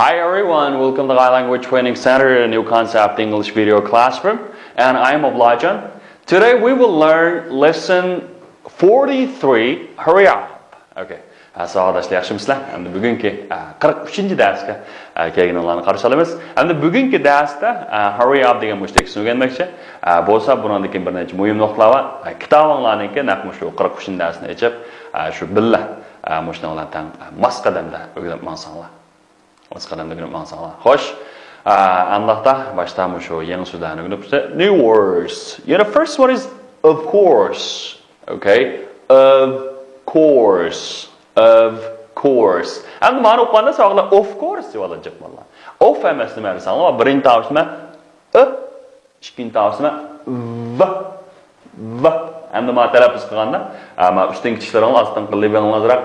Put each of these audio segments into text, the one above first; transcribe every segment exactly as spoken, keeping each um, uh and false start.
Hi everyone, welcome to Thai Language Training Center, a new concept English video classroom, and I'm Oblajan. Today we will learn lesson forty-three, hurry up. Okay. ھە، ساۋاقداشلار، ياخشىمۇسىلەر؟ ئەمدى بۈگۈنكى، ئە، قىرىق ئۈچىنچى دەرسكە، ئە، كەلگىنىڭلارنى قارشى ئالىمىز. ئەمدى بۈگۈنكى دەرستە، ئە، hurry up دېگەن مۇشۇ تېكىستنى ئۆگەنمەكچى. ئە، بولسا بۇنىڭدىن كېيىن بىر نەچچە مۇھىم نۇقتىلار بار. ئە، كىتابىڭلارنىڭكى نەق مۇشۇ قىرىق ئۈچىنچى دەرسنى ئېچىپ، ئە، شۇ بىللە، ئە، مۇشۇنىڭ بىلەن تەڭ، ئە، ماس قەدەمدە ئۆگىنىپ ماڭساڭلار. ماس قەدەمدە ئۆگىنىپ ماڭساڭلار. خوش. ئە، ئانداقتا باشتا مۇشۇ يېڭى سۆزلەرنى ئۆگىنىپ، new words. You know, first one is of course. Okay? Of course. Of course. ئەمدى مانا ئوقۇغاندا ساۋاقلار of course دەپ ئالىدىغان بولىدۇ. Of ئەمەس نېمە دېسەڭلار، بىرىنچى تاۋۇش نېمە؟ ئۆ. ئىككىنچى تاۋۇش نېمە؟ ۋ. ۋ. ئەمدى مانا تەلەپپۇز قىلغاندا، ئە، مانا ئۈستۈنكى چىشلىرىڭلار، ئاستىنقى لىۋىڭلار ئازراق،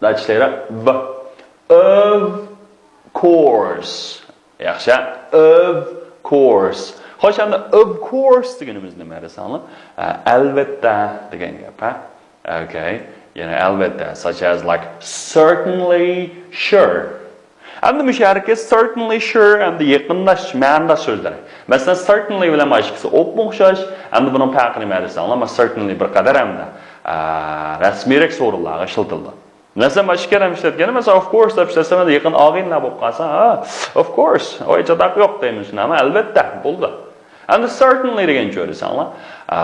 دا چىشلىرى ۋ. Of course. ياخشى. Of course. خوش، ئەمدى of course دېگىنىمىز نېمە دېسەڭلار؟ ئە، ئەلۋەتتە دېگەن گەپ، ھە؟ Okay. يەنە ئەلۋەتتە، such as, like, certainly, sure. ئەمدى مۇشۇ يەردىكى certainly، sure ئەمدى يېقىنداش، مەنىداش سۆزلىرى. مەسىلەن، certainly بىلەن مانا ئىككىسى ئوپمۇ ئوخشاش. ئەمدى بۇنىڭ پەرقى نېمە دېسەڭلار، مانا certainly بىر قەدەر ئەمدى، ئە، رەسمىيرەك سورۇنلارغا ئىشلىتىلىدۇ. مەسىلەن، مانا ئىككىلەن ئىشلەتكەندە، مەسىلەن، of course دەپ ئىشلەتسەم، ئەمدى يېقىن ئاغىنىلەر بولۇپ قالسا، ھە، of course، ۋاي، چاتاق يوق دەيمىز، شۇنداقمۇ؟ ئەلۋەتتە، بولدى. ئەمدى certainly دېگەنچە دېسەڭلار، ئە،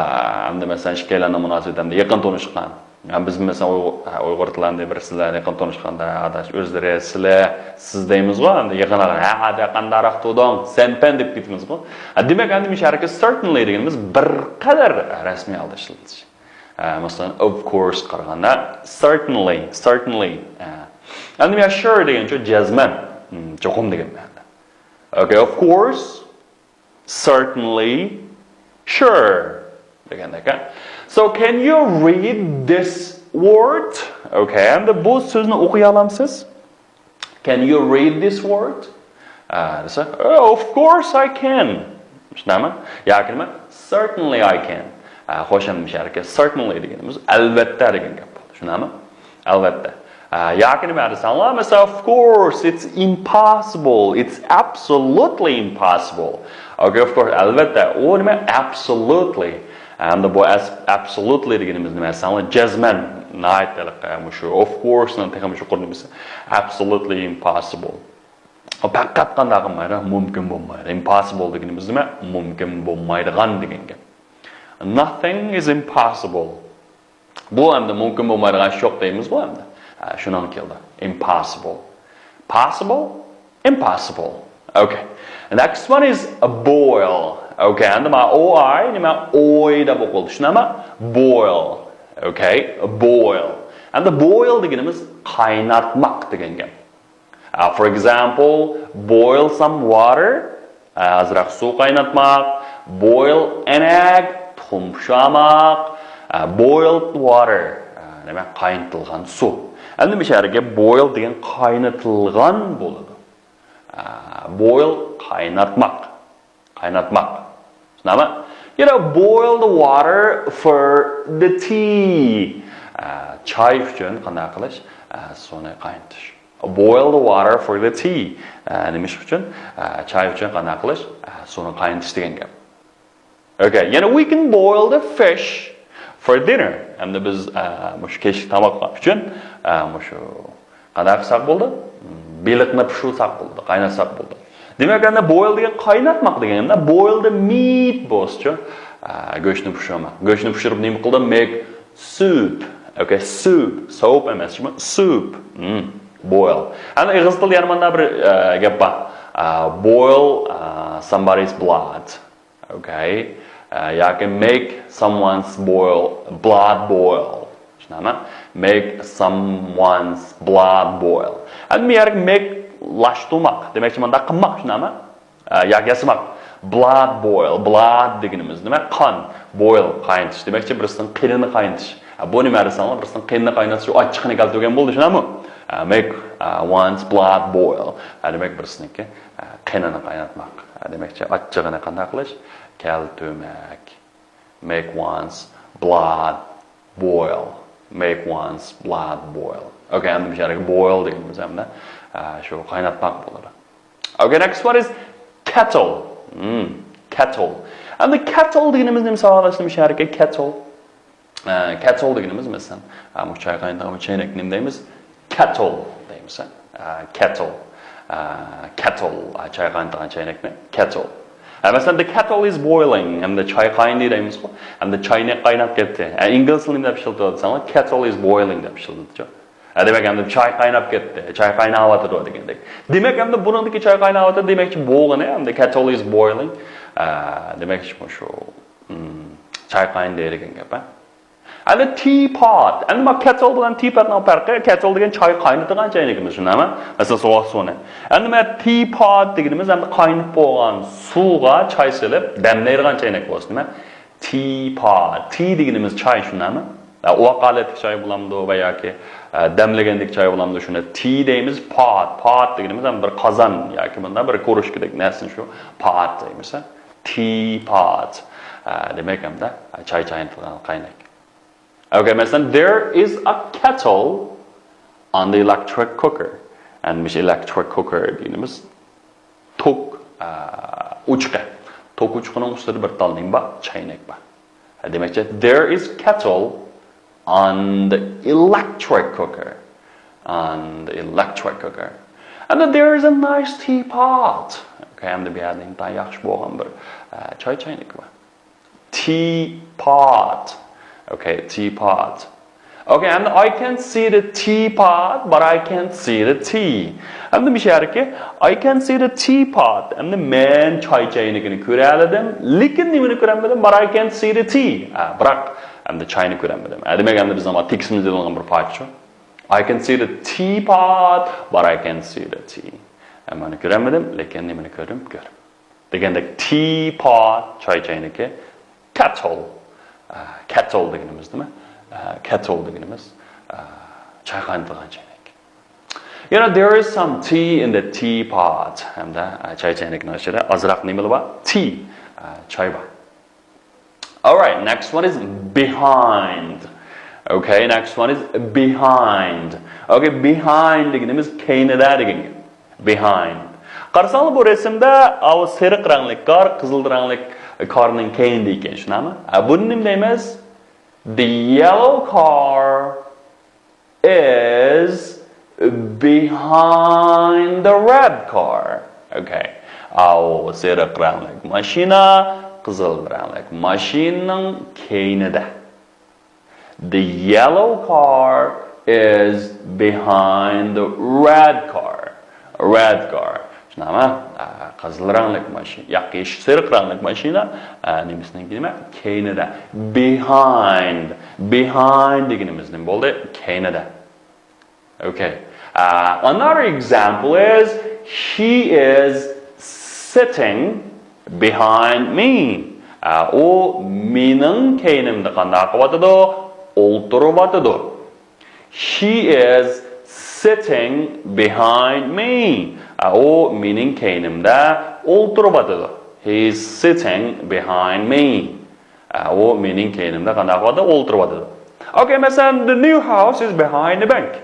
ئەمدى مەسىلەن، ئىككىيلەننىڭ مۇناسىۋىتى ئەمدى يېقىن تونۇشقان. ئەمدى بىز مەسىلەن ئۇيغۇر، ئە، ئۇيغۇر تىلىدا بىر سىلەر يېقىن تونۇشقاندا، ئاداش، ئۆزلىرى، سىلە، سىز دەيمىزغۇ، ئەمدى يېقىن ئاغىنە، ھە، ئادە، قانداقراق تۇردۇڭ، سەن پەن دەپ كېتىمىزغۇ. ھە، دېمەك، ئەمدى مۇشۇ يەردىكى certainly دېگىنىمىز بىر قەدەر رەسمىي ھالدا ئىشلىتىلىش. ئە، مەسىلەن، of course قارىغاندا، certainly، certainly. ئە. ئەمدى مەن sure دېگەنچە جەزمەن، ھىم، چوقۇم دېگەن مەنىدە. Okay, of course, certainly, sure دېگەندەك، ھە. So, can you read this word? Okay, ئەمدى بۇ سۆزنى ئوقۇيالامسىز؟ Can you read this word? ئە، دېسە، "Oh, of course I can." شۇنداقمۇ؟ ياكى نېمە؟ "Certainly I can." ئە، خوش، ئەمدى مۇشۇ يەردىكى certainly دېگىنىمىز ئەلۋەتتە دېگەن گەپ بولدى. شۇنداقمۇ؟ ئەلۋەتتە. ئە، ياكى نېمە دېسەڭلار، مەسىلەن، "Of course, it's impossible. It's absolutely impossible." Okay, of course، ئەلۋەتتە. ئۇ نېمە؟ Absolutely. ئەمدى بۇ as-، absolutely دېگىنىمىز نېمە دېسەڭلار، جەزمەن، ناھايىتى ھېلىقى، مۇشۇ of course نىڭ تېخىمۇ يۇقىرى نېمىسى، absolutely impossible. ئۇ پەقەت قانداق قىلمايدۇ؟ مۇمكىن بولمايدۇ. Impossible دېگىنىمىز نېمە؟ مۇمكىن بولمايدىغان دېگەن گەپ. Nothing is impossible. بۇ ئەمدى مۇمكىن بولمايدىغان ئىش يوق دەيمىزغۇ ئەمدى. ھە، شۇنىڭ كېلىدۇ. Impossible. Possible. Impossible. Okay. Next one is a boil. Okay, ئەمدى مانا O I نېمە؟ Oy دەپ ئوقۇلدى. شۇنداقمۇ؟ Boil. Okay, a boil. ئەمدى boil دېگىنىمىز قايناتماق دېگەن گەپ. Uh, for example, boil some water. ئە، ئازراق سۇ قايناتماق. Boil an egg، تۇخۇم پۇشۇرماق. ئە، boiled water، ئە، نېمە، قاينىتىلغان سۇ. ئەمدى مۇشۇ يەرگە boil دېگەن قاينىتىلغان بولىدۇ. ئە، boil قايناتماق. قايناتماق. شۇنداقمۇ؟ You know, boil the water for the tea. ئە، چاي ئۈچۈن قانداق قىلىش؟ ئە، سۇنى قاينىتىش. Boil the water for the tea. ئە، نېمە ئىش ئۈچۈن؟ ئە، چاي ئۈچۈن قانداق قىلىش؟ ئە، سۇنى قاينىتىش دېگەن گەپ. Okay, يەنە we can boil the fish for dinner. ئەمدى بىز، ئە، مۇشۇ كەچلىك تاماق ئۈچۈن، ئە، مۇشۇ قانداق قىلساق بولىدۇ؟ بېلىقنى پىشۇرساق بولىدۇ، قايناتساق بولىدۇ. دېمەك، ئەمدى boil دېگەن قايناتماق دېگەن، ئەمدى boil the meat بولسىچۇ؟ ئە، گۆشنى پىشۇرماق. گۆشنى پىشۇرۇپ نېمە قىلىدۇ؟ Make soup. Okay, soup. Soap ئەمەس، شۇمۇ؟ Soup. Hmm. Boil. ئەنە ئېغىز تىلى يەنە مانا بىر، ئە، گەپ بار. ئە، boil، ئە، somebody's blood. Okay. ئە، ياكى make someone's boil، blood boil. شۇنداقمۇ؟ Make someone's blood boil. ئەنە بۇ يەرگە make لاشتۇرماق. دېمەكچى، مۇنداق قىلماق، شۇنداقمۇ؟ ئە، ياكى ياسىماق. Blood boil. Blood دېگىنىمىز نېمە؟ قان. Boil، قاينىتىش. دېمەكچى، بىرسىنىڭ قېنىنى قاينىتىش. ئە، بۇ نېمە دېسەڭلار، بىرسىنىڭ قېنىنى قاينىتىش، ئاچچىقىنى كەلتۈرگەن بولدى، شۇنداقمۇ؟ ئە، make، ئە، one's blood boil. ئە، دېمەك، بىرسىنىڭكى، ئە، قېنىنى قايناتماق. ئە، دېمەكچى، ئاچچىقىنى قانداق قىلىش؟ كەلتۈرمەك. Make one's blood boil. Make one's blood boil. Okay، ئەمدى بۇ يەردىكى boil دېگىنىمىز ئەمدى، ئە، شۇ قايناتماق بولىدۇ. Okay, next one is kettle. Hmm, kettle. Endi kettle دېگىنىمىز نېمە ساۋاقداشلىرىم شەھەرگە kettle. Kettle دېگىنىمىز مەسىلەن، چايقايدىغان چەينەك نېمە دەيمىز؟ Kettle دەيمىز. Kettle. Kettle. چايقايدىغان چەينەكنى kettle. مەسىلەن، the kettle is boiling. ئەمدى چاي قاينىدى دەيمىزغۇ. ئەمدى چاينەك قايناپ كەتتى. ئىنگلىز تىلى نېمە دەپ ئىشلىتىۋاتىسەن؟ Kettle is boiling دەپ ئىشلىتىدۇ. ھە، دېمەك، ئەمدى چاي قايناپ كەتتى، چاي قايناۋاتىدۇ دېگەندەك. دېمەك، ئەمدى بۇنىڭدىكى چاي قايناۋاتىدۇ دېمەكچى بولغىنى، ئەمدى kettle is boiling. ئە، دېمەكچى شۇ، ئىم، چاي قاينىدى دېگەن گەپ، ھە. ئەمدى teapot. ئەمدى ما kettle بىلەن teapotنىڭ پەرقى، kettle دېگەن چاي قاينىتىدىغان چەينىكىمىز، شۇنداقمۇ؟ مەسىلەن، سوغۇق سۇنى. ئەمدى ما teapot دېگىنىمىز ئەمدى قاينىتىپ بولغان سۇغا چاي سېلىپ دەملەيدىغان چەينەك بولسا نېمە؟ Teapot. Tea دېگىنىمىز چاي، شۇنداقمۇ؟ ئە، ئۇ ھالەتتىكى چاي بولامدۇ ۋە ياكى، ئە، دەملىگەندىكى چاي بولامدۇ؟ شۇنى tea دەيمىز. Pot. Pot دېگىنىمىز ھەم بىر قازان ياكى مۇنداق بىر كۇرۇشكىدەك نەرسىنى شۇ pot دەيمىز. Teapot. ئە، دېمەك، ھەمدە، ئە، چاي چاينىتىدىغان قاينەك. Okay، مەسىلەن، there is a kettle on the electric cooker. ئەمدى مۇشۇ electric cooker دېگىنىمىز توك، ئە، ئوچىقى. توك ئوچىقىنىڭ ئۈستىدە بىر تال نېمە بار؟ چەينەك بار. دېمەكچى، there is kettle on the electric cooker. On the electric cooker. And then there is a nice teapot. Okay، ئەمدى بۇ يەردە ئىنتايىن ياخشى بولغان بىر، ئە، چاي چاينىكى بار. Teapot. Okay، teapot. Okay، and I can see the teapot, but I can't see the tea. ئەمدى مۇشۇ يەردىكى I can see the teapot. ئەمدى مەن چاي چاينىكىنى كۆرەلىدىم، لېكىن نېمىنى كۆرەلمىدىم؟ But I can't see the tea. ئە، بىراق ئەمدى چاينى كۆرەلمىدىم. ئە، دېمەك، ئەمدى بىزنىڭ تېكىستىمىزدە بولغان بىر پارچە شۇ. I can see the teapot, but I can't see the tea. ئە، مەن كۆرەلمىدىم، لېكىن نېمىنى كۆردۈم؟ كۆردۈم. دېگەندەك، teapot، چاي چاينىكى، kettle، ئە، kettle دېگىنىمىز نېمە؟ ئە، kettle دېگىنىمىز، ئە، چاي قاينىتىدىغان چاينەك. You know, there is some tea in the teapot. ھەمدە، ئە، چاي چاينىكىنىڭ ئىچىدە ئازراق نېمىلا بار؟ Tea، ئە، چاي بار. Alright, next one is behind. Okay, next one is behind. Okay, behind دېگىنىمىز كەينىدە دېگەن گەپ. Behind. قارىساڭلار بۇ رەسىمدە ئاۋۇ سېرىق رەڭلىك كار، قىزىل رەڭلىك كارنىڭ كەينىدە ئىكەن، شۇنداقمۇ؟ ئە، بۇنى نېمە دەيمىز؟ The yellow car is behind the red car. Okay. ئاۋۇ سېرىق رەڭلىك ماشىنا قىزىل رەڭلىك ماشىنىنىڭ كەينىدە. The yellow car is behind the red car. Red car. شۇنداقمۇ؟ ئە، قىزىل رەڭلىك ماشىنا، ياكى سېرىق رەڭلىك ماشىنا، ئە، نېمىسىنىڭ نېمە؟ كەينىدە. Behind. Behind دېگىنىمىز نېمە بولدى؟ كەينىدە. Okay. ئە، another example is he is sitting behind me. ئە، ئۇ مېنىڭ كەينىمدە قانداق قىلىۋاتىدۇ؟ ئولتۇرۇۋاتىدۇ. He is sitting behind me. ئە، ئۇ مېنىڭ كەينىمدە ئولتۇرۇۋاتىدۇ. He is sitting behind me. ئە، ئۇ مېنىڭ كەينىمدە قانداق قىلىۋاتىدۇ؟ ئولتۇرۇۋاتىدۇ. Okay، مەسىلەن، the new house is behind the bank.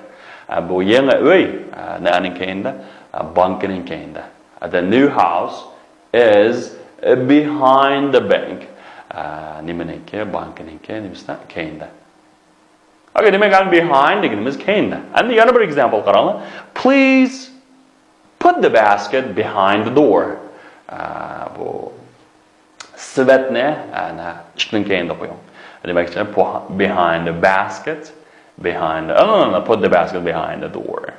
ئە، بۇ يېڭى ئۆي، ئە، نەنىڭ كەينىدە؟ ئە، بانكىنىڭ كەينىدە. ئە، the new house is behind the bank. ئە، نېمىنىڭكى؟ بانكىنىڭكى نېمىسىدە؟ كەينىدە. Okay، دېمەك، ئەمدى behind دېگىنىمىز كەينىدە. ئەمدى يەنە بىر example قاراڭلار. Please put the basket behind the door. ئە، بۇ سېۋەتنى، ئە، نە، ئىشىكنىڭ كەينىدە قويۇڭ. دېمەكچى، behind the basket, behind the, no, no, no, put the basket behind the door.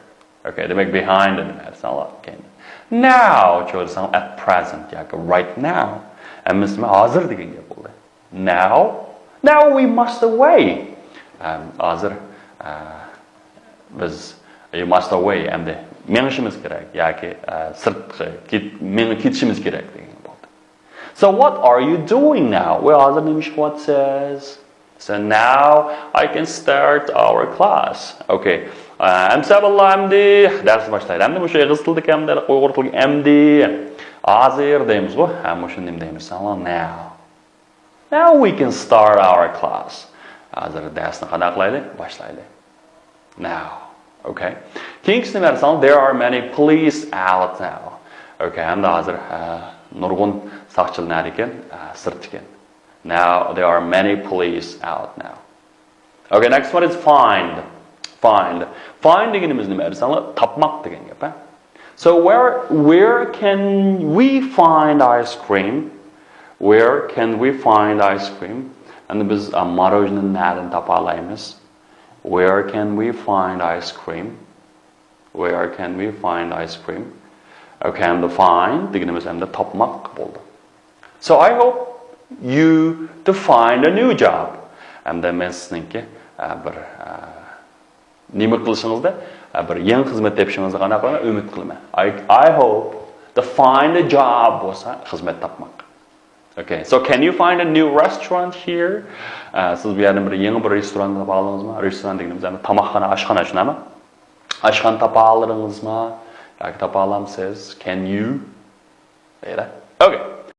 Okay، دېمەك، behind دېدىم، ئەسلى كەينىدە. Now چۆرسەڭ at present ياكى right now. ئەمەسمۇ ھازىر دېگەن گەپ بولدى. Now, now we must away. ئەم، ھازىر، ئە، بىز، you must away، ئەمدى مېڭىشىمىز كېرەك ياكى، ئە، سىرتقا كېت-، مېڭىپ كېتىشىمىز كېرەك دېگەن بولدى. So what are you doing now? ۋە ھازىر نېمە ئىش قىلىۋاتىسىز؟ So now I can start our class. Okay. ئە، ئەمسە باللا ئەمدى دەرس باشلايلى. ئەمدى مۇشۇ ئېغىز تىلدىكى ئەمدى، ئۇيغۇر تىلىدىكى ئەمدى، ھازىر دەيمىزغۇ. ھە، مۇشۇنى نېمە دەيمىز؟ Now. Now we can start our class. ھازىر دەرسنى قانداق قىلايلى؟ باشلايلى. Now. Okay. كېيىنكىسىنى بەرسەڭ، there are many police out now. Okay, ھەمدە ھازىر نۇرغۇن ساقچىلار نەدىكەن؟ سىرتتىكەن. Now there are many police out now. Okay, next one is find. Find. Find دېگىنىمىز نېمە دېسەڭلار، تاپماق دېگەن گەپ. So where where can we find ice cream? Where can we find ice cream? ئەمدى بىز ماروژنىنى نەدىن تاپالايمىز? Where can we find ice cream? Where can we find ice cream? Okay, and the find دېگىنىمىز ئەمدى تاپماق بولدى. So I hope you to find a new job. ئەمدى مەن سىزنىڭكى بىر نېمە قىلىشىڭىزدا، بىر يېڭى خىزمەت تېپىشىڭىزنى قانداق قىلىمەن؟ ئۈمىد قىلىمەن. I I hope to find a job بولسا خىزمەت تاپماق. Okay, so can you find a new restaurant here? سىز بۇ يەردىن بىر يېڭى بىر رېستوران تاپالدىڭىزمۇ؟ رېستوران دېگىنىمىز يەنى تاماقخانا، ئاشخانا، شۇنداقمۇ؟ ئاشخانا تاپالدىڭىزمۇ؟ ياكى تاپالامسىز؟ Can you? Okay,